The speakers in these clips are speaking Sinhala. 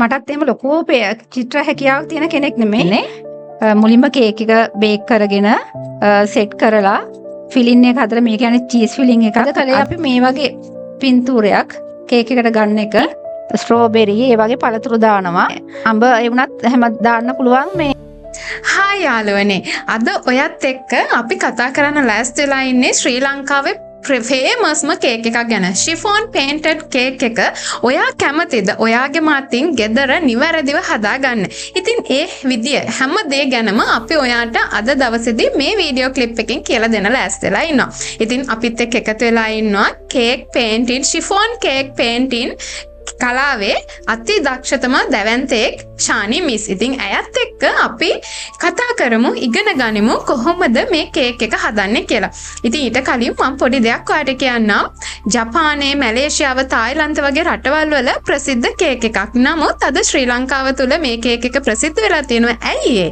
මටත් එහෙම ලොකු චිත්‍ර හැකියාවක් තියෙන කෙනෙක් නෙමෙයි. මුලින්ම කේක් එක බේක් කරගෙන සෙට් කරලා ෆිලින් එක හදලා, මේ කියන්නේ චීස් ෆිලින් එකක් කළේ. අපි මේ වගේ පින්තූරයක් කේක් එකට ගන්න එක, ස්ට්‍රෝබෙරි ඒ වගේ පළතුරු දානවා. අඹ ඒ වුණත් හැම දාන්න පුළුවන් මේ. හායි යාළුවනේ, අද ඔයත් එක්ක අපි කතා කරන්න ලෑස්ති වෙලා ඉන්නේ ශ්‍රී ලංකාවේ ෆේමස්ම කේක් එකක් ගැන, ෂිෆෝන් පේන්ටඩ් කේක් එක. ඔයා කැමතිද ඔයාගේ අතින් ගෙදර නිවැරදිව හදාගන්න? ඉතින් ඒ විදිය හැම දේ ගැනම අපි ඔයාට අද දවසේදී මේ වීඩියෝ ක්ලිප් එකෙන් කියලා දෙන්න ලෑස්ති වෙලා ඉන්නවා. ඉතින් අපිත් එක්ක එකතු වෙලා ඉන්නවා කේක් පේන්ටින්, ෂිෆෝන් කේක් පේන්ටින් කලාවේ අති දක්ෂතම දැවැන්තයෙක් ශානි මිස්. ඉතින් ඇයත් එක්ක අපි කතා කරමු, ඉගෙන ගනිමු කොහොමද මේ කේක් එක හදන්නේ කියලා. ඉතින් ඊට කලින් මම පොඩි දෙයක් ඔයාලට කියන්නම්. ජපානයේ, මැලේසියාව, තායිලන්ත වගේ රටවල් වල ප්‍රසිද්ධ කේක් එකක්. නමුත් අද ශ්‍රී ලංකාව තුල මේ කේක් එක ප්‍රසිද්ධ වෙලා තියෙනවා. ඇයි ඒ?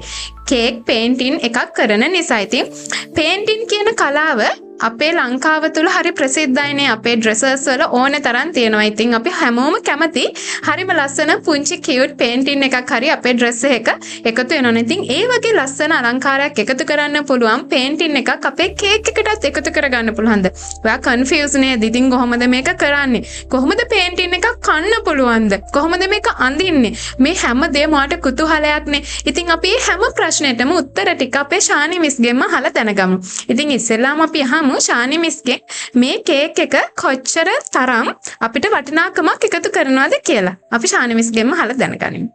කේක් පේන්ටින් එකක් කරන නිසා. ඉතින් පේන්ටින් කියන කලාව අපේ ලංකාව තුළ හරි ප්‍රසිද්ධයිනේ. අපේ ඩ්‍රෙසස් වල ඕන තරම් තියෙනවා. ඉතින් අපි හැමෝම කැමති හරිම ලස්සන පුංචි කියුට් පේන්ටින් එකක් හරි අපේ ඩ්‍රෙස් එක එකතු වෙනවනේ. ඉතින් ඒ වගේ ලස්සන අලංකාරයක් එකතු කරන්න පුළුවන් පේන්ටින් එකක් අපේ කේක් එකටත් එකතු කරගන්න පුළුවන්ද? ඔයා කන්ෆියුස් නේද? ඉතින් කොහොමද මේක කරන්නේ? කොහොමද පේන්ටින් එකක් කන්න පුළුවන්ද? කොහොමද මේක අඳින්නේ? මේ හැම දෙයක්ම ඔයාට කුතුහලයක්නේ. ඉතින් අපි මේ හැම ප්‍රශ්නෙටම උත්තර ටික අපේ ශානි මිස්ගෙන්ම අහලා දැනගමු. ඉතින් ඉස්සෙල්ලාම අපි අහමු ශානි මිස්ගෙන් මේ කේක් එක කොච්චර තරම් අපිට වටිනාකමක් එකතු කරනවද කියලා. අපි ශානි මිස්ගෙන්ම අහලා දැනගනිමු.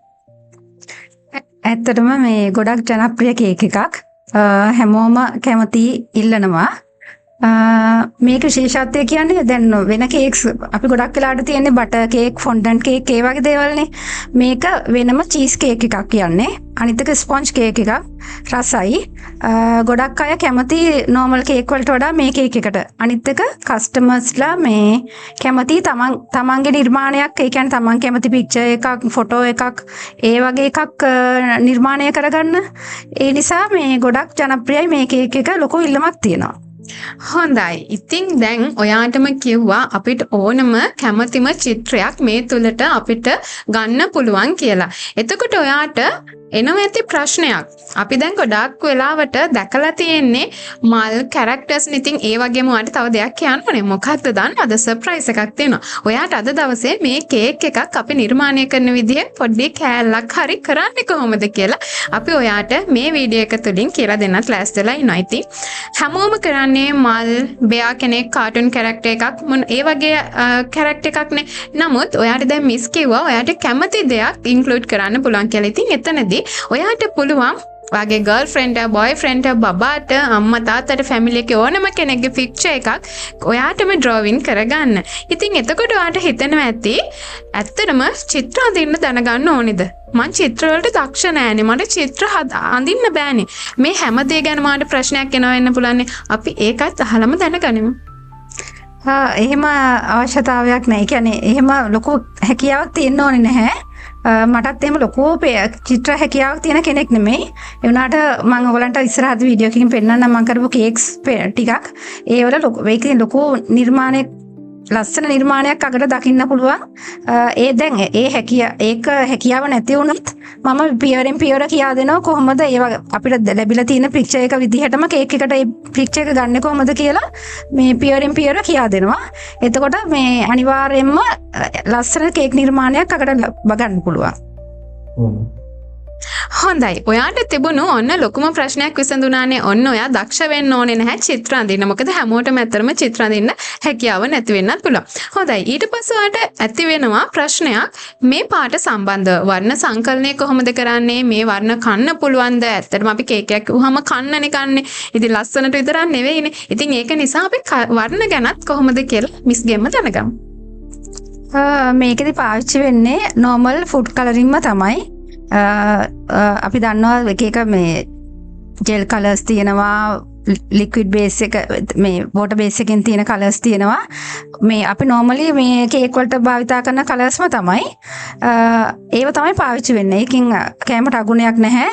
ඇත්තටම මේ ගොඩක් ජනප්‍රිය කේක් එකක්. හැමෝම කැමති, ඉල්ලනවා. මේක විශේෂත්වය කියන්නේ දැන් වෙන කේක්ස් අපි ගොඩක් වෙලාවට තියෙන්නේ බටර් කේක්, ෆොන්ඩන්ට් කේක් ඒ වගේ දේවල්නේ. මේක වෙනම චීස් කේක් එකක් කියන්නේ. අනිත් එක ස්පොන්ජ් කේක් එකක්. රසයි. ගොඩක් අය කැමති නෝමල් කේක් වලට වඩා මේ කේක් එකට. අනිත් එක කස්ටමර්ස්ලා මේ කැමති තමන් තමන්ගේ නිර්මාණයක්, ඒ කියන්නේ තමන් කැමති පික්චර් එකක්, ෆොටෝ එකක්, ඒ වගේ එකක් නිර්මාණය කරගන්න. ඒ නිසා මේ ගොඩක් ජනප්‍රියයි මේ කේක් එක, ලොකු ඉල්ලුමක් තියෙනවා. හොඳයි. ඉතින් දැන් ඔයාටම කිව්වා අපිට ඕනම කැමතිම චිත්‍රයක් මේ තුලට අපිට ගන්න පුළුවන් කියලා. එතකොට ඔයාට එනවා ඇති ප්‍රශ්නයක්. අපි දැන් ගොඩාක් වෙලාවට දැකලා තියෙන්නේ මල් කැරක්ටර්ස් නේ. ඉතින් ඒ වගේම ඔයාට තව දෙයක් කියන්න ඕනේ. මොකක්ද දන්නවද? සර්ප්‍රයිස් එකක් තියෙනවා. ඔයාට අද දවසේ මේ කේක් එකක් අපි නිර්මාණය කරන විදිහ පොඩි කෑල්ලක් හරි කරන්නේ කොහොමද කියලා අපි ඔයාට මේ වීඩියෝ එක තුලින් කියලා දෙන්නත් ලෑස්ති වෙලා ඉන්නවා. ඉතින් හැමෝම කරන්නේ මල්, බෙයා කෙනෙක්, කාටුන් කැරක්ටර් එකක්, මොන ඒ වගේ කැරක්ටර් එකක්නේ. නමුත් ඔයාට දැන් මිස් කිව්වා ඔයාට කැමති දෙයක් ඉන්ක්ලූඩ් කරන්න පුළුවන් කියලා. ඉතින් එතනදී ඔයාට පුළුවන් ඔයාගේ ගර්ල් ෆ්‍රෙන්ඩ්, බොයි ෆ්‍රෙන්ඩ්, බබාට, අම්මා තාත්තට, ෆැමිලි එකේ ඕනම කෙනෙක්ගේ පික්චර් එකක් ඔයාටම ඩ්‍රෝවින් කරගන්න. ඉතින් එතකොට ඔයාට හිතෙනවා ඇති, ඇත්තටම චිත්‍ර අඳින්න දැනගන්න ඕනේද? මං චිත්‍ර වලට දක්ෂ නෑනේ. මට චිත්‍ර අඳින්න බෑනේ. මේ හැම දේ ගැන මාට ප්‍රශ්නයක් එනවා වෙන්න පුළුවන්නේ. අපි ඒකත් අහලම දැනගනිමු. එහෙම අවශ්‍යතාවයක් නෑ. ඒ කියන්නේ එහෙම ලොකු හැකියාවක් තියෙන්න ඕනේ නැහැ. මටත් එහෙම ලොකු චිත්‍ර හැකියාවක් තියෙන කෙනෙක් නෙමෙයි. ඒ වුණාට මම ඔයගලන්ට ඉස්සරහට වීඩියෝ එකකින් පෙන්නන්නම් මම කරපු කේක්ස් ටිකක්. ඒ වල ලොකු ඒකේ ලොකු නිර්මාණයක්, ලස්සන නිර්මාණයක් අගට දකින්න පුළුවන්. ඒ දැන් ඒ ඒක හැකියාව නැති වුණත් මම පියවරෙන් පියවර කියා දෙනවා කොහොමද ඒවා අපිට ලැබිලා තියෙන පික්චර් එක විදිහටම කේක් එකට ඒ පික්චර් එක ගන්න කොහොමද කියලා මේ පියවරෙන් පියවර කියා දෙනවා. එතකොට මේ අනිවාර්යයෙන්ම ලස්සන කේක් නිර්මාණයක් අගට ලබා ගන්න පුළුවන්. හොඳයි. ඔයාට තිබුණු ඔන්න ලොකුම ප්‍රශ්නයක් විසඳුනානේ. ඔන්න ඔයා දක්ෂ වෙන්න ඕනේ නැහැ චිත්‍ර අඳින්න. මොකද හැමෝටම ඇත්තටම චිත්‍ර අඳින්න හැකියාව නැති වෙන්නත් පුළුවන්. හොඳයි. ඊට පස්සේ ඔයාට ඇති වෙනවා ප්‍රශ්නයක් මේ පාට සම්බන්ධව. වර්ණ සංකලනය කොහොමද කරන්නේ? මේ වර්ණ කන්න පුළුවන්ද? ඇත්තටම අපි කේක් එකක් කිව්වහම කන්නනේ කන්නේ. ඉතින් ලස්සනට විතරක් නෙවෙයිනේ. ඉතින් ඒක නිසා අපි වර්ණ ගැනත් කොහොමද කියලා මිස්ගෙන්ම දැනගමු. මේකෙදි පාවිච්චි වෙන්නේ නෝමල් ෆුඩ් කලරින්ම තමයි. අ, අ, අපි දන්නවා එක එක මේ ජෙල් කලර්ස් තියෙනවා, ලික්විඩ් බේස් එක, මේ වෝටර් බේස් එකෙන් තියෙන කලර්ස් තියෙනවා. මේ අපි නෝමලි මේ කේක් වලට භාවිතා කරන කලර්ස්ම තමයි. ඒව තමයි පාවිච්චි වෙන්නේ. ඒකෙන් කෑමට අගුණයක් නැහැ.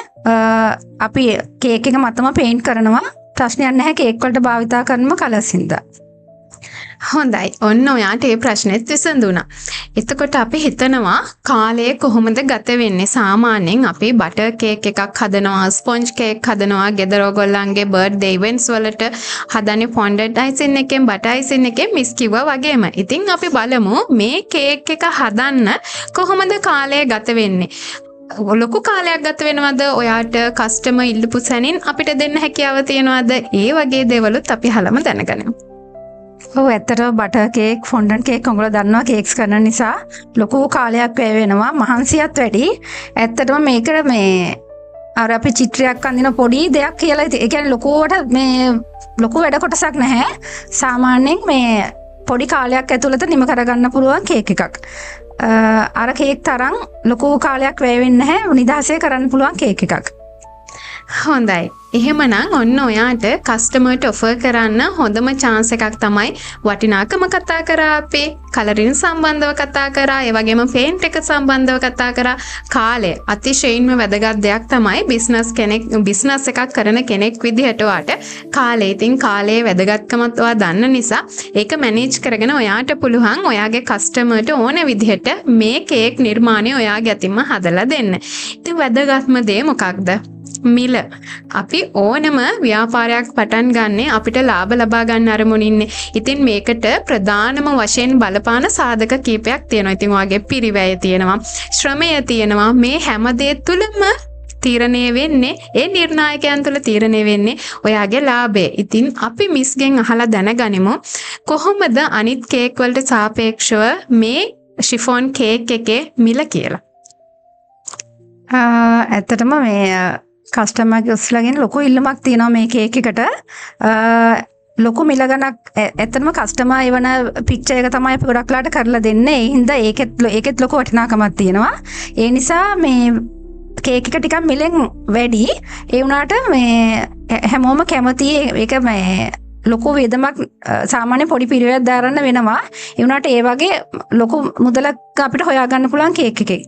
අපි කේක් එක මතම පේන්ට් කරනවා. ප්‍රශ්නයක් නැහැ කේක් වලට භාවිතා කරනම කලර්ස් හින්දා. හොඳයි. ඔන්න ඔයාට ඒ ප්‍රශ්නෙත් විසඳුණා. එතකොට අපි හිතනවා කාලය කොහොමද ගත වෙන්නේ? සාමාන්‍යයෙන් අපි බටර් කේක් එකක් හදනවා, ස්පොන්ජ් කේක් හදනවා, ගෙදර ඔයගොල්ලන්ගේ බර්ත්ඩේ ඉවෙන්ට්ස් වලට හදන්නේ ෆොන්ඩන්ට් අයිසින් එකෙන්, බටර් අයිසින් එකෙන් මිස් කිව්වා වගේම. ඉතින් අපි බලමු මේ කේක් එක හදන්න කොහොමද කාලය ගත වෙන්නේ? ලොකු කාලයක් ගත වෙනවද? ඔයාට කස්ටමර් ඉල්ලපු සැනින් අපිට දෙන්න හැකියාව තියෙනවද? ඒ වගේ දේවලුත් අපි අහලම දැනගනිමු. ඔව්, ඇත්තටම බටර් කේක්, ෆොන්ඩන්ට් කේක් ඔයගොල්ලෝ දන්නවා කේක්ස් කරන නිසා ලොකු කාලයක් වැය වෙනවා, මහන්සියත් වැඩි. ඇත්තටම මේකට මේ අර අපි චිත්‍රයක් අඳින පොඩි දෙයක් කියලා, ඒ කියන්නේ ලොකුවට මේ ලොකු වැඩ කොටසක් නැහැ. සාමාන්‍යයෙන් මේ පොඩි කාලයක් ඇතුළත නිම කරගන්න පුළුවන් කේක් එකක්. අර කේක් තරම් ලොකු කාලයක් වැය වෙන්නේ නැහැ, නිදහසේ කරන්න පුළුවන් කේක් එකක්. හොඳයි. එහෙමනම් ඔන්න ඔයාට කස්ටමර්ට ඔෆර් කරන්න හොඳම චාන්ස් එකක් තමයි. වටිනාකම කතා කරා අපි, කලරින් සම්බන්ධව කතා කරා, ඒ වගේම පේන්ට් එක සම්බන්ධව කතා කරා. කාලය අතිශයින්ම වැදගත් දෙයක් තමයි බිස්නස් කෙනෙක්, බිස්නස් එකක් කරන කෙනෙක් විදිහට ඔයාට කාලය. ඉතින් කාලයේ වැදගත්කමත් ඔයා දන්න නිසා ඒක මැනේජ් කරගෙන ඔයාට පුළුවන් ඔයාගේ කස්ටමර්ට ඕන විදිහට මේ කේක් නිර්මාණය ඔයාගේ අතින්ම හදලා දෙන්න. ඉතින් වැදගත්ම දේ මොකක්ද? මිල. අපි ඕනම ව්‍යාපාරයක් පටන් ගන්නේ අපිට ලාභ ලබා ගන්න අරමුණින්නේ. ඉතින් මේකට ප්‍රධානම වශයෙන් බලපාන සාධක කීපයක් තියෙනවා. ඉතින් ඔයාගේ පිරිවැය තියෙනවා, ශ්‍රමය තියෙනවා. මේ හැම දේ තුළම තීරණය වෙන්නේ, ඒ නිර්ණායකයන් තුළ තීරණය වෙන්නේ ඔයාගේ ලාභය. ඉතින් අපි මිස්ගෙන් අහලා දැනගනිමු කොහොමද අනිත් කේක් වලට සාපේක්ෂව මේ ෂිෆෝන් කේක් එකේ මිල කියලා. ඇත්තටම මේ කස්ටමර්ස්ලාගෙන් ලොකු ඉල්ලුමක් තියෙනවා මේ කේක් එකට. ලොකු මිල ගණක් ඇත්තටම කස්ටමර් එවන පික්චර් එක තමයි අපි ගොඩක් වෙලාට කරලා දෙන්නේ. ඒ හින්දා ඒකෙත් ඒකෙත් ලොකු වටිනාකමක් තියෙනවා. ඒ නිසා මේ කේක් එක ටිකක් මිලෙන් වැඩි. ඒ වුණාට මේ හැමෝම කැමති. ඒක මේ ලොකු වියදමක්, සාමාන්‍ය පොඩි පිරිවැයක් දරන්න වෙනවා. ඒ වුණාට ඒ වගේ ලොකු මුදලක් අපිට හොයාගන්න පුළුවන් කේක් එකේ.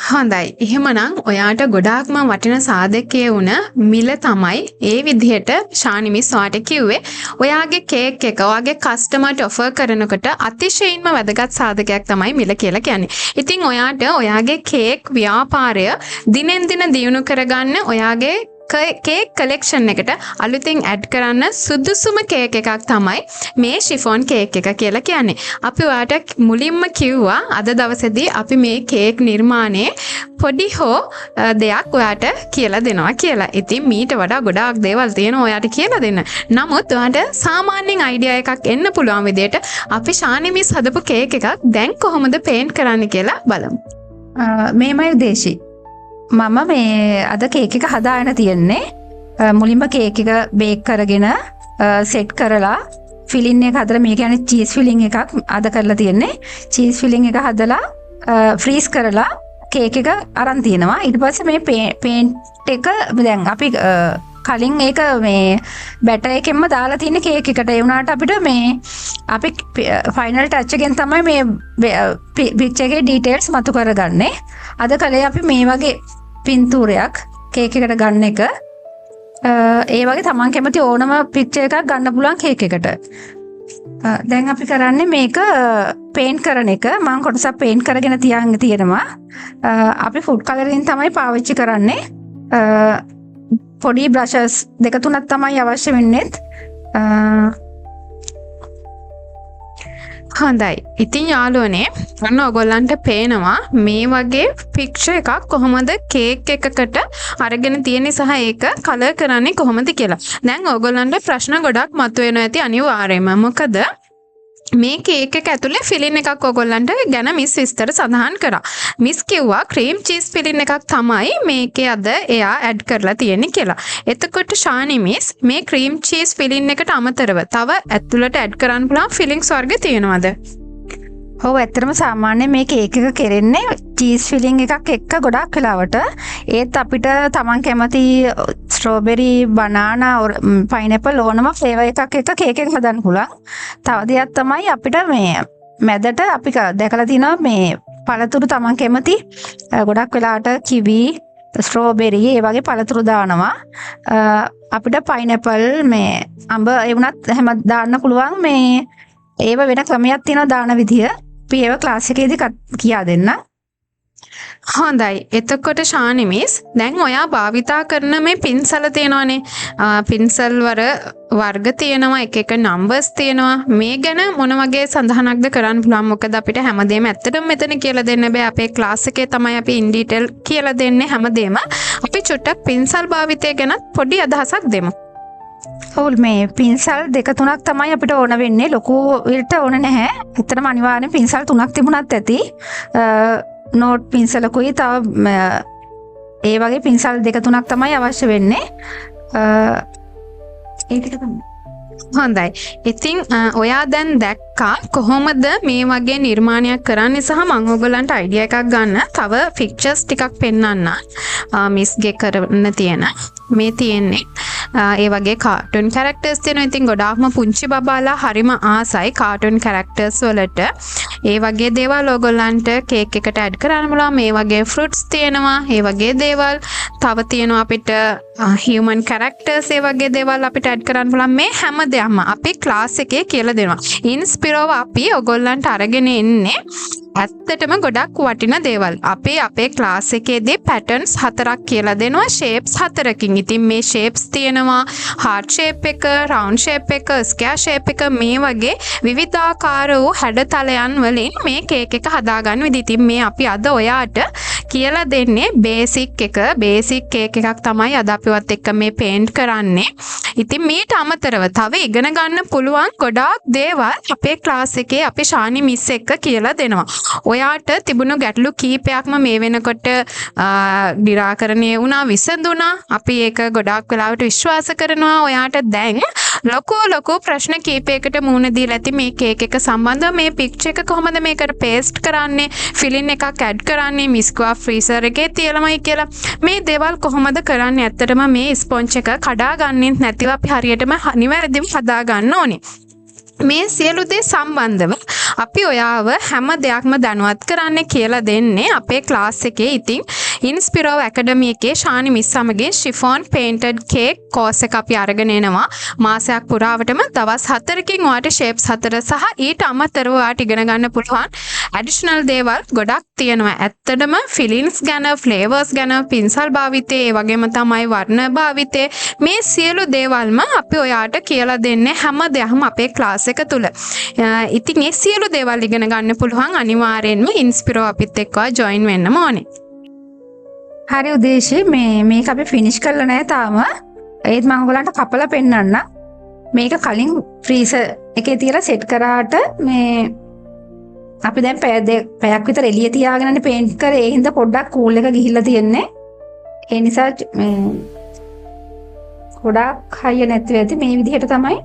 හොඳයි. එහෙමනම් ඔයාට ගොඩාක්ම වටින සාධකය වුණ මිල තමයි ඒ විදිහට ශානි මිස් ඔයාට කිව්වේ. ඔයාගේ කේක් එක ඔයාගේ කස්ටමර්ට ඔෆර් කරනකොට අතිශයින්ම වැදගත් සාධකයක් තමයි මිල කියලා කියන්නේ. ඉතින් ඔයාට ඔයාගේ කේක් ව්‍යාපාරය දිනෙන් දින දියුණු කරගන්න, ඔයාගේ කේක් කලෙක්ෂන් එකට අලුතෙන් ඇඩ් කරන්න සුදුසුම කේක් එකක් තමයි මේ ෂිෆෝන් කේක් එක කියලා කියන්නේ. අපි ඔයාට මුලින්ම කිව්වා අද දවසේදී අපි මේ කේක් නිර්මාණයේ පොඩි හෝ දෙයක් ඔයාට කියලා දෙනවා කියලා. ඉතින් මීට වඩා ගොඩාක් දේවල් තියෙනවා ඔයාට කියලා දෙන්න. නමුත් ඔයාට සාමාන්‍යයෙන් අයිඩියා එකක් එන්න පුළුවන් විදියට අපි ශානි මිස් හදපු කේක් එකක් දැන් කොහොමද පේන්ට් කරන්න කියලා බලමු. මෙහෙමයි උදේශි. මම මේ අද කේක් එක හදාගෙන තියෙන්නේ. මුලින්ම කේක් එක බේක් කරගෙන සෙට් කරලා ෆිලින් එක හදලා, මේ කියන්නේ චීස් ෆිලින් එකක් අද කරලා තියෙන්නේ. චීස් ෆිලින් එක හදලා ෆ්‍රීස් කරලා කේක් එක අරන් තියෙනවා. ඊට පස්සේ මේ පේන්ට් එක දැන් අපි කලින් ඒක මේ බැටර් එකෙන්ම දාලා තියෙන කේක් එකට. ඒ වුණාට අපිට මේ අපි ෆයිනල් ටච් එකෙන් තමයි මේ පික්චර් එකේ ඩීටේල්ස් මතු කරගන්නේ. අද කලේ අපි මේ වගේ පින්තූරයක් කේක් එකට ගන්න එක. ඒ වගේ තමන් කැමති ඕනම පික්චර් එකක් ගන්න පුළුවන් කේක් එකට. දැන් අපි කරන්නේ මේක පේන්ට් කරන එක. මං කොටසක් පේන්ට් කරගෙන තියන් තියෙනවා. අපි ෆුඩ් කලරින් තමයි පාවිච්චි කරන්නේ. පොඩි බ්‍රෂස් දෙක තුනක් තමයි අවශ්‍ය වෙන්නේත්. හොඳයි. ඉතින් යාළුවනේ, ඔන්න ඔයගොල්ලන්ට පේනවා මේ වගේ පික්චර් එකක් කොහොමද කේක් එකකට අරගෙන තියෙන්නේ සහ ඒක කලර් කරන්නේ කොහොමද කියලා. දැන් ඔයගොල්ලන්ට ප්‍රශ්න ගොඩක් මතුවෙනවා ඇති අනිවාර්යයෙන්ම. මොකද මේ කේක් එක ඇතුලේ ෆිලින් එකක් ඔයගොල්ලන්ට ගැන මිස් විස්තර සඳහන් කරා. මිස් කිව්වා ක්‍රීම් චීස් ෆිලින් එකක් තමයි මේකේ අද එයා ඇඩ් කරලා තියෙන්නේ කියලා. එතකොට ශානි මිස්, මේ ක්‍රීම් චීස් ෆිලින් එකට අමතරව තව ඇතුළට ඇඩ් කරන්න පුළුවන් ෆිලිංස් වර්ග තියෙනවද? ඔව්, ඇත්තටම සාමාන්‍යයෙන් මේ කේක් එක කෙරෙන්නේ චීස් ෆිලිං එකක් එක්ක ගොඩාක් වෙලාවට. ඒත් අපිට තමන් කැමති ස්ට්‍රෝබෙරි, බනානා, පයිනැපල් ඕනම ෆ්ලේවර් එකක් එක්ක කේක් එක හදන්න පුළුවන්. තව දෙයක් තමයි අපිට මේ මැදට අපි දැකලා තියෙනවා මේ පළතුරු තමන් කැමති ගොඩක් වෙලාවට කිවි, ස්ට්‍රෝබෙරි ඒ වගේ පළතුරු දානවා. අපිට පයිනැපල්, මේ අඹ ඒ වුණත් හැම දාන්න පුළුවන්. මේ ඒව වෙන ක්‍රමයක් තියෙනවා දාන විදිය. අපි ඒව ක්ලාස් එකේදී කියා දෙන්නම්. හොඳයි. එතකොට ශානි මිස්, දැන් ඔයා භාවිතා කරන මේ පින්සල තියෙනවානේ. පින්සල් වර්ග තියෙනවා, එක එක නම්බර්ස් තියෙනවා. මේ ගැන මොන වගේ සඳහනක්ද කරන්න පුළුවන්? මොකද අපිට හැමදේම ඇත්තටම මෙතන කියලා දෙන්න බෑ. අපේ ක්ලාස් එකේ තමයි අපි ඉන් ඩීටේල් කියලා දෙන්නේ හැමදේම. අපි චුට්ටක් පින්සල් භාවිතය ගැනත් පොඩි අදහසක් දෙමු. ඔව්, මේ පින්සල් දෙක තුනක් තමයි අපිට ඕන වෙන්නේ. ලොකු විලට ඕන නැහැ. ඇත්තටම අනිවාර්යෙන් පින්සල් තුනක් තිබුණත් ඇති. නෝට් පින්සලකුයි තව ඒ වගේ පින්සල් දෙක තුනක් තමයි අවශ්‍ය වෙන්නේ. ඒ ටික තමයි. හොඳයි. ඉතින් ඔයා දැන් දැක්කා කොහොමද මේ වගේ නිර්මාණයක් කරන්නේ සහ මං ඔයගොල්ලන්ට අයිඩියා එකක් ගන්න තව පික්චර්ස් ටිකක් පෙන්වන්න. මිස්ගේ කරන්න තියෙන මේ තියෙන්නේ. ඒ වගේ කාටුන් කැරක්ටර්ස් තියෙනවා. ඉතින් ගොඩාක්ම පුංචි බබාලා හරිම ආසයි කාටුන් කැරක්ටර්ස් වලට. ඒ වගේ දේවල් ඔයගොල්ලන්ට කේක් එකට ඇඩ් කරන්න පුළුවන්. මේ වගේ ෆෘට්ස් තියෙනවා. ඒ වගේ දේවල් තව තියෙනවා අපිට හියුමන් කැරක්ටර්ස් ඒ වගේ දේවල් අපිට ඇඩ් කරන්න පුළුවන්. මේ හැම දෙයක්ම අපි ක්ලාස් එකේ කියලා දෙනවා. ඉන්ස්පිරෝව අපි ඔයගොල්ලන්ට අරගෙන එන්නේ ඇත්තටම ගොඩක් වටින දේවල්. අපි අපේ ක්ලාස් එකේදී පැටර්න්ස් හතරක් කියලා දෙනවා, ෂේප්ස් හතරකින්. ඉතින් මේ ෂේප්ස් තියෙනවා හાર્ට් ෂේප් එක, රවුන්ඩ් ෂේප් එක, ස්ක්වයර් ෂේප් එක, මේ වගේ විවිධාකාර වූ හැඩතලයන් වලින් මේ කේක් එක හදාගන්න විදිහ. ඉතින් මේ අපි අද ඔයාට කියලා දෙන්නේ බේසික් එක, බේසික් කේක් එකක් තමයි අද අපිවත් එක්ක මේ පේන්ට් කරන්නේ. ඉතින් මීට අමතරව තව ඉගෙන ගන්න පුළුවන් ගොඩාක් දේවල් අපේ ක්ලාස් එකේ අපි ශානි මිස් එක්ක කියලා දෙනවා. ඔයාට තිබුණු ගැටලු කීපයක්ම මේ වෙනකොට නිරාකරණය වුණා, විසඳුණා. අපි ඒක ගොඩාක් වෙලාවට විශ්වාස කරනවා. ඔයාට දැන් ලොකු ලොකු ප්‍රශ්න කීපයකට මුහුණ දීලා ඇති මේ කේක් එක සම්බන්ධව. මේ පික්චර් එක කොහොමද මේකට පේස්ට් කරන්නේ, ෆිලින් එකක් ඇඩ් කරන්නේ, මිස්කුවා ෆ්‍රීසර් එකේ තියලමයි කියලා මේ දේවල් කොහොමද කරන්නේ? ඇත්තටම මේ ස්පොන්ජ් එක කඩා ගන්නෙත් නැතිව අපි හරියටම නිවැරදිව හදා ගන්න ඕනේ. මේ සියලු දේ සම්බන්ධව අපි ඔයාව හැම දෙයක්ම දැනුවත් කරන්න කියලා දෙන්නේ අපේ ක්ලාස් එකේ. ඉතින් ඉන්ස්පිරෝ ඇකඩමි එකේ ශානි මිස් සමගින් ෂිෆෝන් පේන්ටඩ් කේක් කෝස් එක අපි අරගෙන එනවා. මාසයක් පුරාවටම දවස් 4කින් ඔයාට ෂේප්ස් 4 සහ ඊට අමතරව ඔයාට ඉගෙන ගන්න පුළුවන් ඇඩිෂනල් දේවල් ගොඩක් තියෙනවා. ඇත්තටම ෆිලින්ස් ගැන, ෆ්ලේවර්ස් ගැන, පින්සල් භාවිතය, ඒ වගේම තමයි වර්ණ භාවිතය, මේ සියලු දේවල්ම අපි ඔයාට කියලා දෙන්නේ හැම දෙයක්ම අපේ ක්ලාස් එක තුල. ඉතින් ඒ සියලු දේවල් ඉගෙන ගන්න පුළුවන් අනිවාර්යෙන්ම ඉන්ස්පිරෝ අපිත් එක්ක ජොයින් වෙන්නම ඕනේ. හරි උදේශි, මේක අපි ෆිනිෂ් කරලා නෑ තාම. ඒත් මම ඔයගලන්ට කපලා පෙන්නන්න. මේක කලින් ෆ්‍රීසර් එකේ තියලා සෙට් කරාට මේ අපි දැන් පැයක් විතර එළිය තියාගෙනනේ පේන්ට් කරේ. ඒ හින්දා පොඩ්ඩක් කූල් එක ගිහිල්ලා තියෙන්නේ. ඒ නිසා මේ ගොඩාක් හයිය නැතිව ඇති. මේ විදිහට තමයි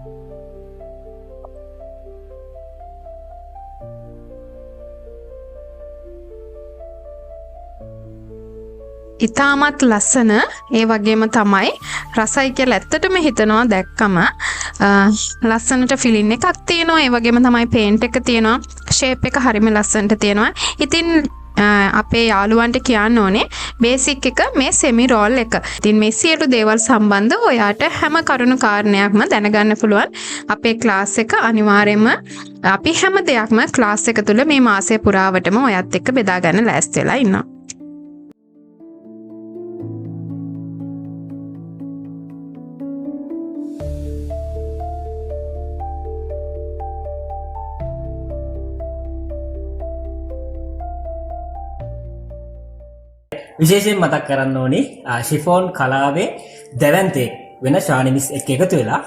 ඉතාමත් ලස්සන, ඒ වගේම තමයි රසයි කියලා ඇත්තටම හිතනවා දැක්කම. ලස්සනට ෆිලින් එකක් තියෙනවා, ඒ වගේම තමයි පේන්ට් එක තියෙනවා, ෂේප් එක හරිම ලස්සනට තියෙනවා. ඉතින් අපේ යාළුවන්ට කියන්න ඕනේ බේසික් එක මේ සෙමි රෝල් එක. ඉතින් මේ සියලු දේවල් සම්බන්ධව ඔයාට හැම කරුණු කාරණයක්ම දැනගන්න පුළුවන් අපේ ක්ලාස් එක. අනිවාර්යයෙන්ම අපි හැම දෙයක්ම ක්ලාස් එක තුල මේ මාසය පුරාවටම ඔයත් එක්ක බෙදා ගන්න ලෑස්ති වෙලා ඉන්නවා. විශේෂයෙන් මතක් කරන්න ඕනි, ෂිෆෝන් කලාවේ දැවැන්තයෙක් වෙන ශානි මිස් එක්ක එකතු වෙලා,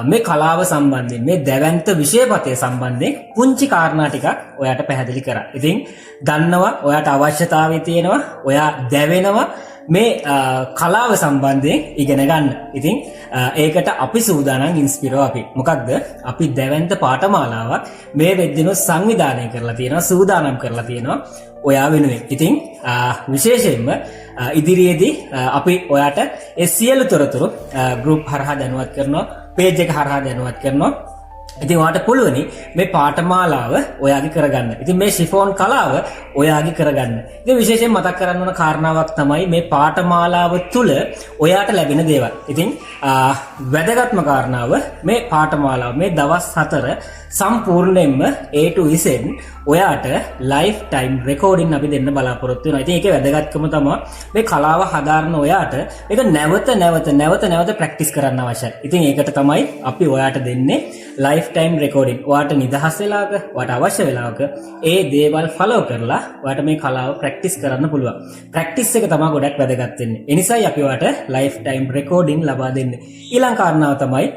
මේ කලාව සම්බන්ධයෙන්, මේ දැවැන්ත විෂයපතය සම්බන්ධයෙන් පුංචි කාරණා ටිකක් ඔයාට පැහැදිලි කරා. ඉතින් දන්නවා ඔයාට අවශ්‍යතාවය තියෙනවා, ඔයා දැවෙනවා මේ කලාව සම්බන්ධයෙන් ඉගෙන ගන්න. ඉතින් ඒකට අපි සූදානම් ඉන්ස්පිරෝ අපි. මොකක්ද? අපි දැවැන්ත පාඨමාලාවක් මේ වෙද්දිනොත් සංවිධානය කරලා තියෙනවා, සූදානම් කරලා තියෙනවා ඔයා වෙනුවෙන්. ඉතින් විශේෂයෙන්ම ඉදිරියේදී අපි ඔයාට ඒ සියලු තොරතුරු ගෲප් හරහා දැනුවත් කරනවා, පේජ් එක හරහා දැනුවත් කරනවා. ඉතින් ඔයාට පුළුවනි මේ පාඨමාලාව ඔයාගේ කරගන්න. ඉතින් මේ ෂිෆෝන් කලාව ඔයාගේ කරගන්න. ඉතින් විශේෂයෙන් මතක් කරන්න ඕන කාරණාවක් තමයි මේ පාඨමාලාව තුළ ඔයාට ලැබෙන දේවල්. ඉතින් වැදගත්ම කාරණාව මේ පාඨමාලාව, මේ දවස් 4 සම්පූර්ණයෙන්ම A to Z ඔයාට ලයිෆ් ටයිම් රෙකෝඩින් අපි දෙන්න බලාපොරොත්තු වෙනවා. ඉතින් ඒකේ වැදගත්කම තමයි මේ කලාව හදාරන ඔයාට මේක නැවත නැවත නැවත නැවත ප්‍රැක්ටිස් කරන්න අවශ්‍යයි. ඉතින් ඒකට තමයි අපි ඔයාට දෙන්නේ ලයිෆ් ටයිම් රෙකෝඩින්. ඔයාට නිදහස් වෙලාවක, ඔයාට අවශ්‍ය වෙලාවක ඒ දේවල් ෆලෝ කරලා ඔයාට මේ කලාව ප්‍රැක්ටිස් කරන්න පුළුවන්. ප්‍රැක්ටිස් එක තමයි ගොඩක් වැදගත් වෙන්නේ. ඒ නිසායි අපි ඔයාට ලයිෆ් ටයිම් රෙකෝඩින් ලබා දෙන්නේ. ඊළඟ කාරණාව තමයි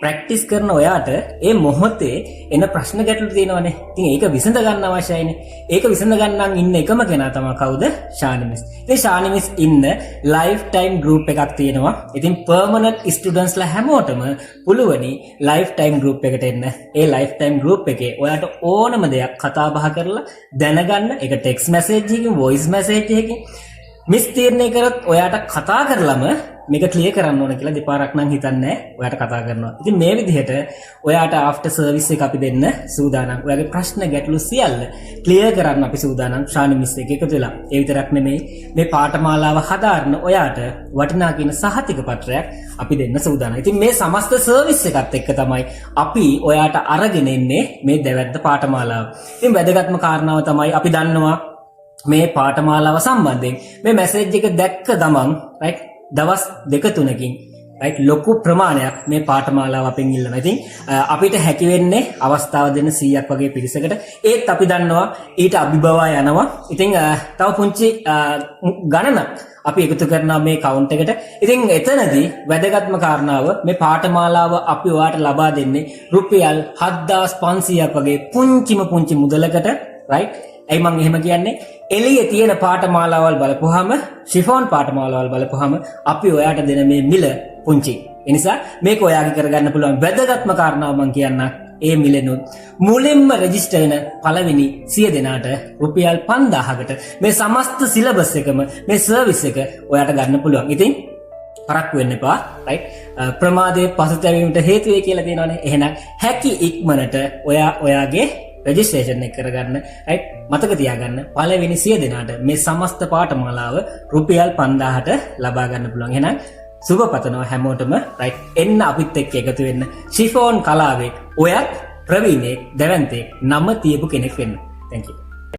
ප්‍රැක්ටිස් කරන ඔයාට ඒ මොහොතේ එන ප්‍රශ්න ගැටලු තියෙනවනේ. ඉතින් ඒක විසඳ ගන්න අවශ්‍යයිනේ. ඒක විසඳ ගන්න ඉන්න එකම කෙනා තමයි කවුද? ශානි මිස්. ඉතින් ශානි මිස් ඉන්න ලයිෆ් ටයිම් ගෲප් එකක් තියෙනවා. ඉතින් පර්මනන්ට් ස්ටුඩන්ට්ස්ලා හැමෝටම පුළුවනි ලයිෆ් ටයිම් ගෲප් එකට එන්න. ඒ ලයිෆ් ටයිම් ගෲප් එකේ ඔයාට ඕනම දෙයක් කතා බහ කරලා දැනගන්න. ඒක ටෙක්ස්ට් මැසේජ් එකකින්, වොයිස් මැසේජ් එකකින්, මිස් තීරණය කරොත් ඔයාට කතා කරලම මේක ක්ලියර් කරන්න ඕන කියලා දෙපාරක් නම් හිතන්නේ නැහැ. ඔයාට කතා කරනවා. ඉතින් මේ විදිහට ඔයාට ආෆ්ටර් සර්විස් එක අපි දෙන්න සූදානම්. ඔයාගේ ප්‍රශ්න ගැටලු සියල්ල ක්ලියර් කරන්න අපි සූදානම් ශානි මිස් එක්ක එකතු වෙලා. ඒ විතරක් නෙමෙයි, මේ පාඨමාලාව හදාරන ඔයාට වටිනා කියන සහතික පත්‍රයක් අපි දෙන්න සූදානම්. ඉතින් මේ සමස්ත සර්විස් එකත් එක්ක තමයි අපි ඔයාට අරගෙන එන්නේ මේ දැවැන්ත පාඨමාලාව. ඉතින් වැදගත්ම කාරණාව තමයි අපි දන්නවා මේ පාඨමාලාව සම්බන්ධයෙන් මේ මැසේජ් එක දැක්ක ගමන්, රයිට්, දවස් දෙක තුනකින්, රයිට්, ලොකු ප්‍රමාණයක් මේ පාඨමාලාව අපෙන් ඉල්ලනවා. ඉතින් අපිට හැකි වෙන්නේ අවස්ථාව දෙන්න 100ක් වගේ පිරිසකට. ඒත් අපි දන්නවා ඊට අභිබවා යනවා. ඉතින් තව පුංචි ගණනක් අපි එකතු කරනවා මේ කවුන්ට් එකට. ඉතින් එතනදී වැදගත්ම කාරණාව මේ පාඨමාලාව අපි ඔයාට ලබා දෙන්නේ රුපියල් 7500ක් වගේ පුංචිම පුංචි මුදලකට, රයිට්. ඇයි මං එහෙම කියන්නේ? එළියේ තියෙන පාඨමාලාවල් බලපුවාම, ෂිෆෝන් පාඨමාලාවල් බලපුවාම අපි ඔයාට දෙන මේ මිල පුංචි. ඒ නිසා මේක ඔයාගේ කරගන්න පුළුවන්. වැදගත්ම කාරණාව මං කියන්නම්. ඒ මිලෙනුත් මුලින්ම රෙජිස්ටර් වෙන පළවෙනි 100 දෙනාට රුපියල් 5000කට මේ සමස්ත සිලබස් එකම, මේ සර්විස් එක ඔයාට ගන්න පුළුවන්. ඉතින් පරක්කු වෙන්න එපා, රයිට්. ප්‍රමාදයේ පසුතැවීමට හේතු වේ කියලා තියෙනවනේ. එහෙනම් හැකි ඉක්මනට ඔයා ඔයාගේ රෙජිස්ට්‍රේෂන් එක කරගන්න, රයිට්. මතක තියාගන්න, පළවෙනි 100 දෙනාට මේ සමස්ත පාඨමාලාව රුපියල් 5000ට ලබා ගන්න පුළුවන්. එහෙනම් සුබ පතනවා හැමෝටම, රයිට්. එන්න අපිත් එක්ක එකතු වෙන්න. ෂිෆෝන් කලාවේ ඔයත් ප්‍රවීණයෙක්, දැවැන්තයෙක්, නම තියපු කෙනෙක් වෙන්න. Thank you.